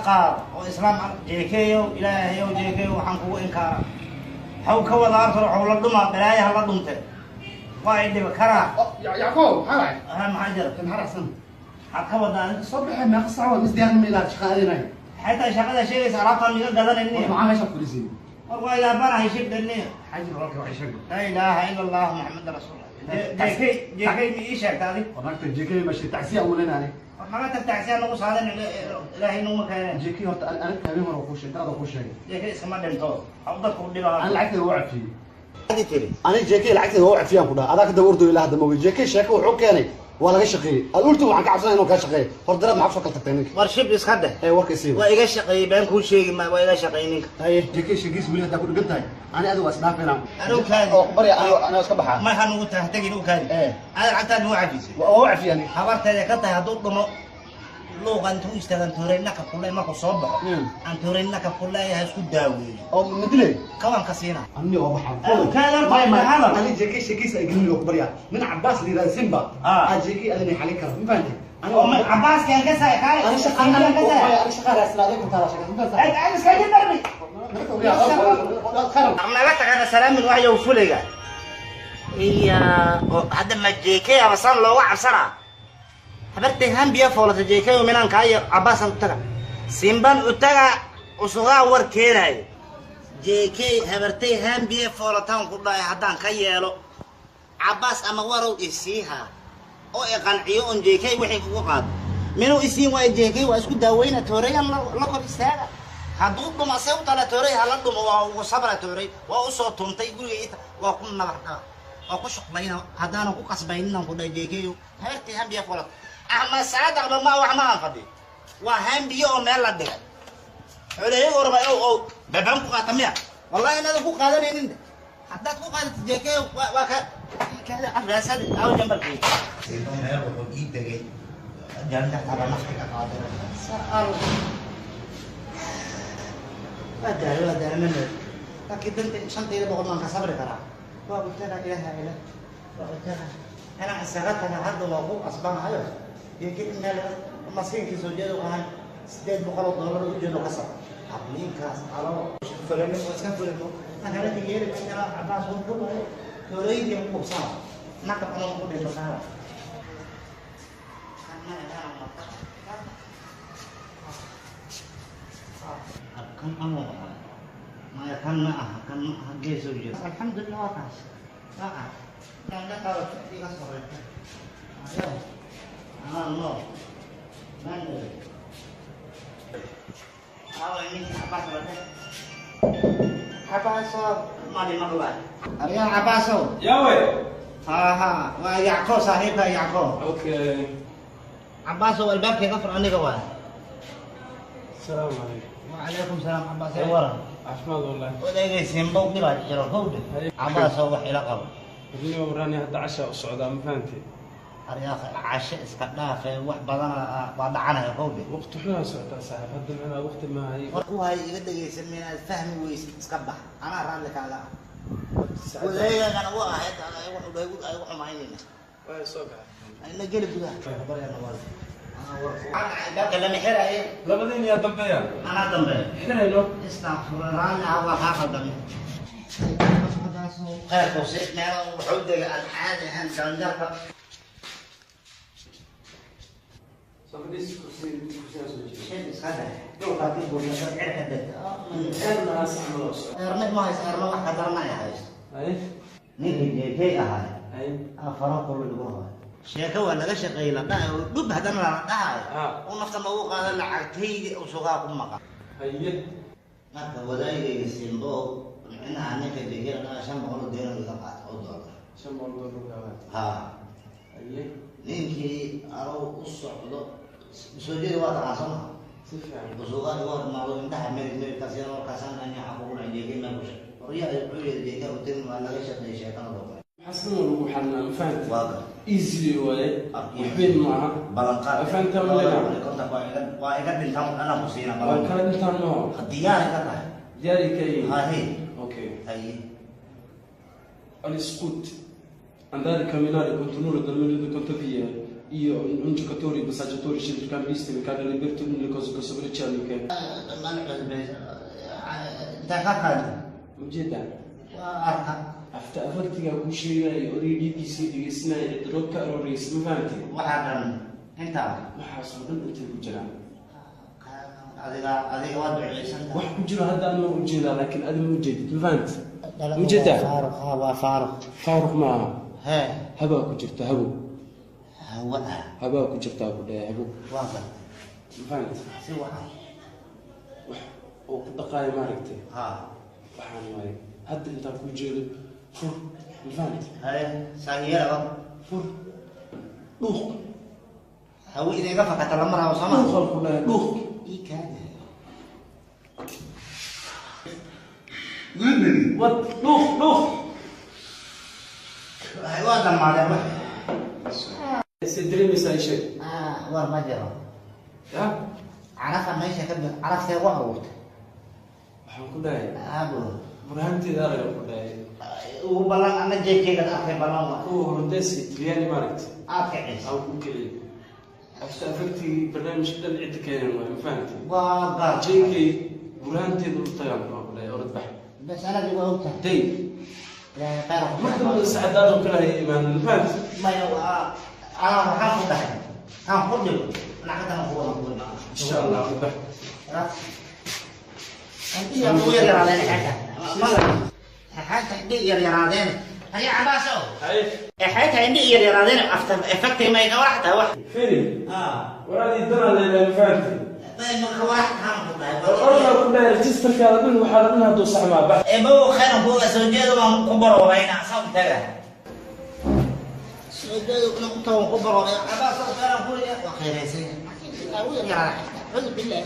Qaad oo islaam jeekeeyo, ilaahayow, jeekeeyo, waxaan kugu inkaara haw ka wada artor, waxau la dhumaa balaayaha la dhunte, waa i dhibi karaa. Yacqoob, maxaa dhacay? Ha, maxaa jira? Maxaa dhacsan? Maxaad ka wadaa? Soo baxay, meeqa saac waa isdiyaarin ma ilaa shaqa aadinayo? Maxay tahay shaqada sheegaysa? Alaabtaan miga gadanayni. War, maxaa meesha fadhiisay? War, waa yaabanahay, shibdhani. Maxaa jira walaalkay? Waxay sheegay. Laa ilaaha ila allah, maxamed rasuul. Jeekey, jeekey, ma ii sheegta adi? War, naagta JK ma sheeg, tacsiya u leynaa. War, naga tag, tacsiya nagu saadan, ilaahay naguma keeneen. JK horta aniga habeen hore kuu sheegay, darada kuu sheegay. Jeekey iskama dhinto, ha u dadku dhibaa. Ani lacagteeda waa cafiyey. Adi tiri. Ani JK lacagteeda waa cafiyaan ku dhaha, adaa ka daba ordayo ilaa hadda mogi. JK sheeko wuxuu keenay waa laga shaqeeyey. Ad urtu waxaan ka cabsanaya inuu kaa shaqeeyo. Hor daraad maxaa kusoo kala tagtay ninka? War, shib iska dheh. Ee warka isii. Waa iga shaqeeyey, been kuu sheegi ma, waa iga shaqeeyey ninka. Haye, JK sheegiis weli haddaa ku dhigan tahay, ani adiga waa isdhaafayna. Anuu kaadi. Oo barya, aniga iska baxaa. Ma hanugu taha tagin, u kaadi. Ee. Aad lacagtaad muu cafisay? Waa u cafiyey aniga. Habarteeda ka tahay, hadduu dhumo luuqa intuu istaagan tuuray nakab kule markuu soo baxo, aan tuuray nakab kuleeyahay, isku daaweeyo. Oo madilay. Kawan ka siina. Ani waa baxaa. Anuu kaadi horta, May, may. Hadal. Ani JK sheegiisa ay gelin, oo ku baryaa. Nin Cabbaas la yidhahdo Simba. Ah. Aa JK adina xalin kara. Ma fahantay? Ani oo ma cabaaskaan ka saay kaale. Ani shaqa ka saay. ani shaqa raasna adeeg ku taala shaqa. Ma fahantay? Aad aad iska darbi. Naga tagana salaamin waxyow fulayga iya oo hadda ma JK ama saan looga cabsanaa? Habartay hambiya foolata JK oo minaan kaayo cabaasan u taga, simban u taga, usugaa war keenaayo. JK habartay hambiya foolataan ku dhahay, haddaan ka yeelo cabaas ama warow isiihaa oo i qanciyo on JK wixii kugu qaado minuu isiin waayo, JK waa isku daaweyna, tooreyan la kor istaaga. Hadduu dhumo se u tala toorey, hala dhumo, waa ugu sabra toorey, waa usoo tuntay guriga ita, waa ku nabar dhaba, waa ku shuqlayna, haddaanan ku qasbayninan ku dhahay JK habartii hambiya foolata ama saadaqba ma wax ma aan fadhi, waa hambiyo oo meel la dhigay xoleeyagu raba o babaan ku qaata miya? Wallahi inaadan ku qaadanaynin. Haddaad ku qaadato JK waa ka kaada raasad aw jambalkii meel wuxuu ii degay jandartaba nafti ka qaaday. Sa'al waa daalo, waa daalo ma nool, laakiin danta 500 baan ka sabri karaa. Waa u taga, ilaaha ilaah, waa u taga inaan isaga taga. Hadda waa ku qasbanahayo JK in meel masiinkii soo jeedu ahay $800 u jeedo ka sab habniinkaas alo fulano, waa iska fulano magaalada yeeri ma cabaas uu dhumayo toorooyinkii ku qubsana naqab ama ku dhinto kaala. Kan ama maya, kan ma aha, kan ma aha, geesoo jira. Alxamdulilah, waa kaas, waa kaas. Kan iga soreeta ayo anaa nool maan awa ninkii cabaas wate. Cabaaso mali maqlay aryaa cabaasow. Yawe. Ha ha, waa Yacqoob, saaxiibka Yacqoob. Okay. Cabaasow, albaabkayga fur, aniga waay. السلام عليكم. وعليكم السلام عباس, ee waran? caafimaad wallahi. Odaygaysiinbow dhibaa jiro kowdhe, cabaasow wax ila qabo. Niyo waraani, hadda casha u socdaa, ma fahantay? Aryaakha, cashe iska dhaafe, wax badana waa dhacanaya kowdhe. Waqti xunaa socotaa saaxiib, hadda macnaa waqti ma hay. War ku hay, iga dhegaysan, minaad fahmi weysid iska bax, anaa raalli kaaga ah, odaygagana u ahayd wuxuu ay u xumaynayna. Waa soo baxay. Ina geli gudaha, albaabka lama xiraaye. Labadiin yaa dambeeya? Anaa dambeeya. Xirayno. Istakfur, raalli ah, waa kaa qaldamay. Khayrku si meel wuxuu degay aan caadi ahayn jaranjarka. Soo fadhiis, kursi kursigaa soo jeeda. Shay iska dheh dhulkaa ka buuxiya cirka degta. Eerna sax ma loo socdo. Eerna ma haysto, eerna wax ka daranaya haysto. Hay. Ninkii JK ahay Hay. afaro kulu igu hayo, sheeko waa laga shaqeeyey la dhahayo, dhub haddana lala dhahayo. Ah. U nafta ma ugu qaada lacagtaydi usugaa ku maqan. Haye. Marka wadaagayga simbo micnaha ninka JK la dhahayo 500 oo deeno iga qaata oo doolar. $500 kaaga? Ha. Haye. Ninkii anuu u socdo soo jeeda, waa taqaan soo maha? Si fiican. Usugaa igu hormaado, indhaha merig merigkaas yan warkaasaan waxaa kugu dhacay JK meel ku sheeg waryaa, wuxuu yidhi JK u tegin, waa laga shaqeeyey sheekada loo qoray. Maxaa sidan lagu xalinaa, ma fahantay? Waa gar. Easy waaye, waxweyn maaha. Ballanqaad. Ma fahantaa ma leedahay? 2050 waa iga dhintaan, anaa ku siina. Waa ballan. Kala dhintaan maaha. Diyaar iga tahay. Diyaari ka yihiin. Hahe. Okay. Haye. All'iscut andare a camminare contro l'ora del meno di conto via. Io, un giocatore, massaggiatore, centrocampista, mi cade liberto, une cosa che sovraccella che Intaa ka qaadi. Ujeedaa? Waa arka. After afartigaa kuu sheegaya, oday dhiiggiisii dhegeysanaya, cidrood ka arooreysa, ma fahamtay? Waxaa dhan intaa. Waxaasoo dhan intay ku jiraan. Adiga waa duceysan. Wax ku jiro hadda anma ujeedaa, laakiin adi ma ujeedid, ma fahamtay? Ujeedaa? Faaruq, ha, waa faaruq. Faaruq ma aha. Hee? Habaa ku jirta, habo. Hawa ah? Habaa ku jirtaa ku dhahay, habo. Waa gar. Ma fahamtay? Si wacan. Wax oo ku dhaqaayo, maaragtay? Ha. Waxaan waaye hadda intaan ku jeedo, fur, ma fahamtay? Haye, saangiyada. Fur, dhuuq. Hawo inaga fakata lama rabo, sooma? Dhuuqaan ku dhahay, dhuuq. Ii kaada. Wad, dhuuq, dhuuq. Waa dhammaadeen wax. Se dareemaysaa, ii sheeg. Ah, war ma jiro. Ya. Carafa meesha ka bi caraftee ku aruurtay. Waxaan ku dhahay Abo. Burhaanteeda araga ku dhahay. Ugu ballan ana jeebkeyga arkay, ballan waa. Kuwa holandees iyo Talyaani, maaragtay? Aad kicisa. Aan ku kiciyey after affectigii barnaamijka dhan cidda keenan waay, ma fahamtay? Waa gar. JK burhaanteeda u tagaan baan ku dhahay, orod bax. Bas, anadi waa ogtahay. Day. Ilaahay khayr ha ku Marka dambe sacadaad oo kale hay imaanin, ma fahamtay? Maya, waa anaa waxaan ku dhahay aan ku dhigo lacagtana ku wada kuwi. Insha Allah, orod bax. Ugu yaryaraadeen xeexaanta, indhi yaryaraadeen. Haya, Cabaasow. Hay. Xeexaanta indhi yaryaraadeen, after effecti may ka waraxtaa wax. Firi. Waraadii danaa leedahay, ma fahamtay? Ma ka waraxtaan ku dhahay. Orodkaa ku dhahay, registerkaada dhan waxaa la dhan hadduu saxmaa, bax. Ebow, khayran kuuga soo jeedo, waan ku baroobayna saa u taga soo jeedo kuna ku tago ku baroobay. Cabaasow, khayran kuuga waa khayraysan ugu yaryaraadeen, cudu billaah.